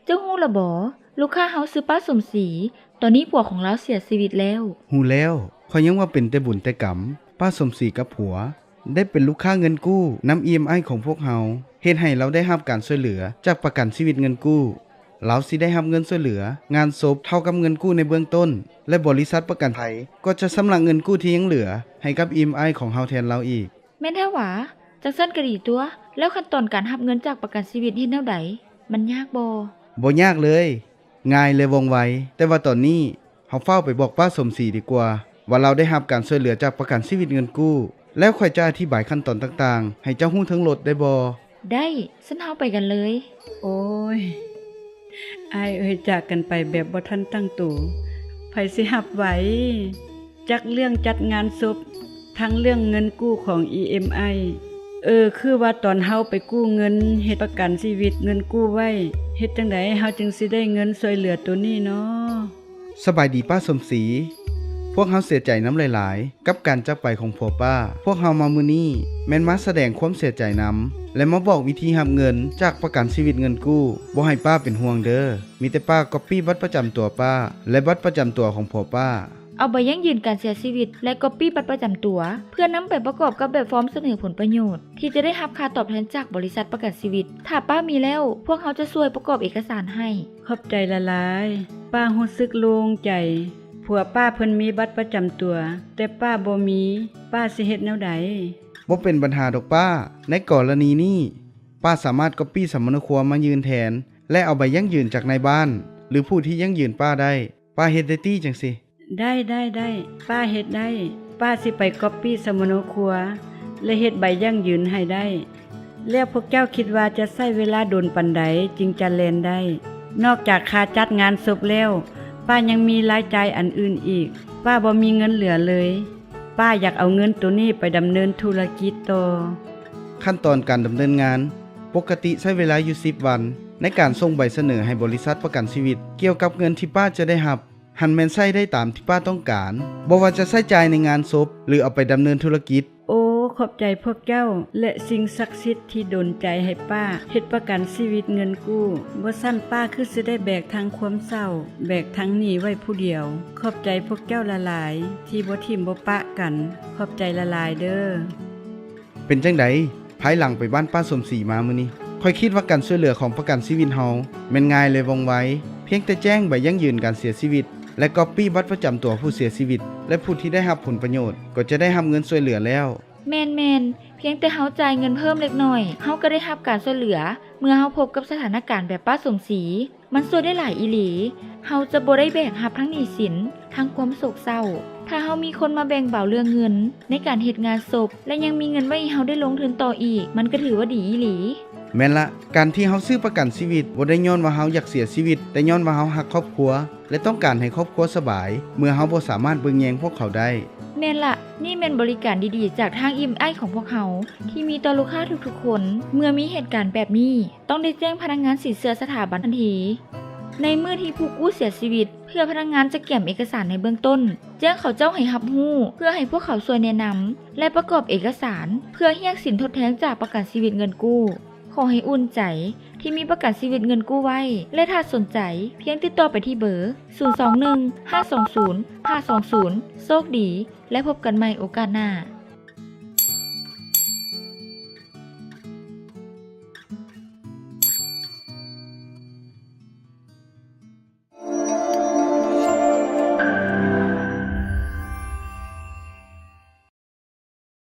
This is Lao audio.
ເຈົ້າຮູ້ລະບໍ? ລູກຄ້າເຮົາຊື່ປ້າສົມສີ, ຕອນນີ້ຜົວຂອງລາວເສຍຊີວິດແລ້ວ. ຮູ້ແລ້ວ, ຂ້ອຍຍັງວ່າເປັນແຕ່ບຸນແຕ່ກຳ, ປ້າສົມສີກັບຜົວ ໄດ້ເປັນລູກຄ້າເງິນກູ້ນຳ ອີເອັມໄອ ຂອງພວກເຮົາ, ເຮັດໃຫ້ລາວໄດ້ຮັບການຊ່ວຍເຫຼືອຈາກປະກັນຊີວິດເງິນກູ້. ລາວຊິໄດ້ຮັບເງິນຊ່ວຍເຫຼືອງານສົບເທົ່າກັບເງິນກູ້ໃນເບື້ອງຕົ້ນ ແລະ ບໍລິສັດປະກັນໄພກໍຈະຊຳລະເງິນກູ້ທີ່ຍັງເຫຼືອໃຫ້ກັບ ອີເອັມໄອ ຂອງເຮົາແທນລາວອີກ. ແມ່ນແທ້ຫວາ? ຈັ່ງຊັ້ນກໍດີຕົວະ. ແລ້ວຂັ້ນຕອນການຮັບເງິນຈາກປະກັນຊີວິດເຮັດແນວໃດ? ມັນຍາກບໍ່? ບໍ່ຍາກເລີຍ, ງ່າຍ ແລະ ວ່ອງໄວ. ແຕ່ວ່າຕອນນີ້ເຮົາຟ້າວໄປບອກປ້າສົມສີດີກວ່າ ວ່າລາວໄດ້ຮັບການຊ່ວຍເຫຼືອຈາກປະກັນຊີວິດເງິນກູ້, ແລ້ວຂ້ອຍຈະອະທິບາຍຂັ້ນຕອນຕ່າງໆໃຫ້ເຈົ້າຮູ້ເທິງລົດໄດ້ບໍ່? ໄດ້, ຊັ້ນເຮົາໄປກັນເລີຍ. ໂອ້ຍ ອ້າຍເອີຍ, ຈາກກັນໄປແບບບໍ່ທັນຕັ້ງໂຕ, ໃຜຊິຮັບໄຫວ? ຈັກເລື່ອງຈັດງານສົບ, ທັງເລື່ອງເງິນກູ້ຂອງ ອີເອັມໄອ. ເອີ, ຄືວ່າຕອນເຮົາໄປກູ້ເງິນເຮັດປະກັນຊີວິດເງິນກູ້ໄວ້, ເຮັດຈັ່ງໃດເຮົາຈຶ່ງຊິໄດ້ເງິນຊ່ວຍເຫຼືອໂຕນີ້ນໍ? ສະບາຍດີປ້າສົມສີ, ພວກເຮົາເສຍໃຈນຳຫຼາຍໆ ກັບການຈາກໄປຂອງຜົວປ້າ. ພວກເຮົາມາມື້ນີ້ແມ່ນມາສະແດງຄວາມເສຍໃຈນຳ ແລະ ມາບອກວິທີຮັບເງິນຈາກປະກັນຊີວິດເງິນກູ້. ບໍ່ໃຫ້ປ້າເປັນຫ່ວງເດີ, ມີແຕ່ປ້າກັອບປີ້ບັດປະຈຳຕົວປ້າ ແລະ ບັດປະຈຳຕົວຂອງຜົວປ້າ. ເອົາໃບຢັ້ງຢືນການເສຍຊີວິດ ແລະ ກັອບປີ້ບັດປະຈຳຕົວ ເພື່ອນຳໄປປະກອບກັບແບບຟອມສະເໜີຜົນປະໂຫຍດ ທີ່ຈະໄດ້ຮັບຄ່າຕອບແທນຈາກບໍລິສັດປະກັນຊີວິດ. ຖ້າປ້າມີແລ້ວ, ພວກເຮົາຈະຊ່ວຍປະກອບເອກະສານໃຫ້. ຂອບໃຈຫຼາຍໆ, ປ້າຮູ້ສຶກໂລ່ງໃຈ. ຜົວປ້າເພິ່ນມີບັດປະຈຳຕົວ, ແຕ່ປ້າບໍ່ມີ, ປ້າຊິເຮັດແນວໃດ? ບໍ່ເປັນບັນຫາດອກປ້າ. ໃນກໍລະນີນີ້, ປ້າສາມາດກັອບປີ້ສຳມະໂນຄົວມາຍື່ນແທນ ແລະ ເອົາໃບຢັ້ງຢືນຈາກນາຍບ້ານ ຫຼື ຜູ້ທີ່ຢັ້ງຢືນປ້າໄດ້. ປ້າເຮັດໄດ້ຕິຈັ່ງຊີ້? ໄດ້, ໄດ້, ໄດ້. ປ້າເຮັດໄດ້. ປ້າຊິໄປກັອບປີ້ສຳມະໂນຄົວ ແລະ ເຮັດໃບຢັ້ງຢືນໃຫ້ໄດ້. ແລ້ວພວກເຈົ້າຄິດວ່າຈະໃຊ້ເວລາດົນປານໃດຈຶ່ງຈະແລ່ນໄດ້? ນອກຈາກຄ່າຈັດງານສົບແລ້ວ, ປ້າຍັງມີລາຍຈ່າຍອັນອື່ນອີກ. ປ້າບໍ່ມີເງິນເຫຼືອເລີຍ. ປ້າຢາກເອົາເງິນໂຕນີ້ໄປດຳເນີນທຸລະກິດຕໍ່. ຂັ້ນຕອນການດຳເນີນງານ ປົກກະຕິໃຊ້ເວລາຢູ່ສິບວັນ ໃນການສົ່ງໃບສະເໜີໃຫ້ບໍລິສັດປະກັນຊີວິດ ກ່ຽວກັບເງິນທີ່ປ້າຈະໄດ້ຮັບ. ຫັ້ນແມ່ນໃຊ້ໄດ້ຕາມທີ່ປ້າຕ້ອງການ, ບໍ່ວ່າຈະໃຊ້ຈ່າຍໃນງານສົບ ຫຼື ເອົາໄປດຳເນີນທຸລະກິດ. ໂອ, ຂອບໃຈພວກເຈົ້າ ແລະ ສິ່ງສັກສິດທີ່ດົນໃຈໃຫ້ປ້າເຮັດປະກັນຊີວິດເງິນກູ້. ບໍ່ຊັ້ນປ້າຄືຊິໄດ້ແບກທັງຄວາມເສົ້າ, ແບກທັງໜີ້ໄວ້ຜູ້ດຽວ. ຂອບໃຈພວກເຈົ້າຫຼາຍໆ ທີ່ບໍ່ຖິ້ມບໍ່ປະກັນ. ຂອບໃຈຫຼາຍໆເດີ. ເປັນຈັ່ງໃດ? ພາຍຫຼັງໄປບ້ານປ້າສົມສີມາມື້ນີ້, ຂ້ອຍຄິດວ່າການຊ່ວຍເຫຼືອຂອງປະກັນຊີວິດເຮົາແມ່ນງ່າຍ ແລະ ວ່ອງໄວ. ພຽງແຕ່ແຈ້ງໃບຢັ້ງຢືນການເສຍຊີວິດ ແລະ ກັອບປີ້ບັດປະຈຳຕົວຜູ້ເສຍຊີວິດ ແລະ ຜູ້ທີ່ໄດ້ຮັບຜົນປະໂຫຍດ ກໍຈະໄດ້ຮັບເງິນຊ່ວຍເຫຼືອແລ້ວ. ແມ່ນໆ, ພຽງແຕ່ເຮົາຈ່າຍເງິນເພີ່ມເລັກນ້ອຍ, ເຮົາກໍໄດ້ຮັບການຊ່ວຍເຫຼືອ. ເມື່ອເຮົາພົບກັບສະຖານະການແບບປ້າສົມສີ, ມັນຊ່ວຍໄດ້ຫຼາຍອີ່ຫຼີ. ເຮົາຈະບໍ່ໄດ້ແບກຮັບທັງໜີ້ສິນ, ທັງຄວາມໂສກເສົ້າ. ຖ້າເຮົາມີຄົນມາແບ່ງເບົາເລື່ອງເງິນໃນການເຮັດງານສົບ ແລະ ຍັງມີເງິນໄວ້ໃຫ້ເຮົາໄດ້ລົງທຶນຕໍ່ອີກ, ມັນກໍຖືວ່າດີອີ່ຫຼີ. ແມ່ນລະ, ການທີ່ເຮົາຊື້ປະກັນຊີວິດ ບໍ່ໄດ້ຍ້ອນວ່າເຮົາຢາກເສຍຊີວິດ, ແຕ່ຍ້ອນວ່າເຮົາຮັກຄອບຄົວ ແລະ ຕ້ອງການໃຫ້ຄອບຄົວສະບາຍ ເມື່ອເຮົາບໍ່ສາມາດເບິ່ງແຍງພວກເຂົາໄດ້. ແມ່ນລະ, ນີ້ແມ່ນບໍລິການດີໆຈາກທາງ ອີເອັມໄອ ຂອງພວກເຮົາ ທີ່ມີຕໍ່ລູກຄ້າທຸກໆຄົນ. ເມື່ອມີເຫດການແບບນີ້, ຕ້ອງໄດ້ແຈ້ງພະນັກງານສິນເຊື່ອສະຖາບັນທັນທີ. ໃນມື້ທີ່ຜູ້ກູ້ເສຍຊີວິດ, ເພື່ອພະນັກງານຈະກຽມເອກະສານໃນເບື້ອງຕົ້ນ, ແຈ້ງເຂົາເຈົ້າໃຫ້ຮັບຮູ້ ເພື່ອໃຫ້ພວກເຂົາຊ່ວຍແນະນຳ ແລະ ປະກອບເອກະສານ ເພື່ອຮຽກສິນທົດແທນຈາກປະກັນຊີວິດເງິນກູ້. ຂໍໃຫ້ອຸ່ນໃຈທີ່ມີປະກັນຊີວິດເງິນກູ້ໄວ້ ແລະ ຖ້າສົນໃຈ, ພຽງຕິດຕໍ່ໄປທີ່ເບີ ສູນສອງໜຶ່ງ ຫ້າສອງສູນ ຫ້າສອງສູນ. ໂຊກດີ ແລະ ພົບກັນໃໝ່ໂອກາດໜ້າ.